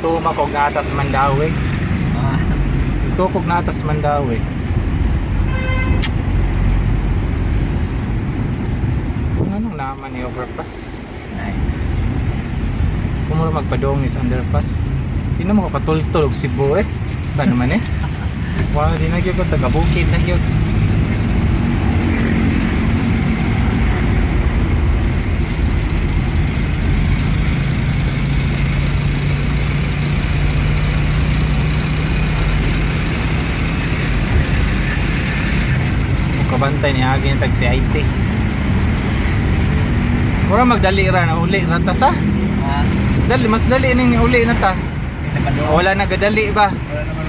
Tuma kog atas Mandaue. Ah, Tukog na atas Mandaue. Kung anong naman ni overpass. Ay. Kung mo magpadong is underpass. Di na mo kapatultol og Cebu eh. Saan naman eh? Wala di na gyud ko taga bukid na gyud. Kabantay ni agi tag CIT. Mura magdali ra na uli ra ta sa. Ah, Dali mas dali ning uli na ta. kita pa doon. Wala na gadali ba? Wala.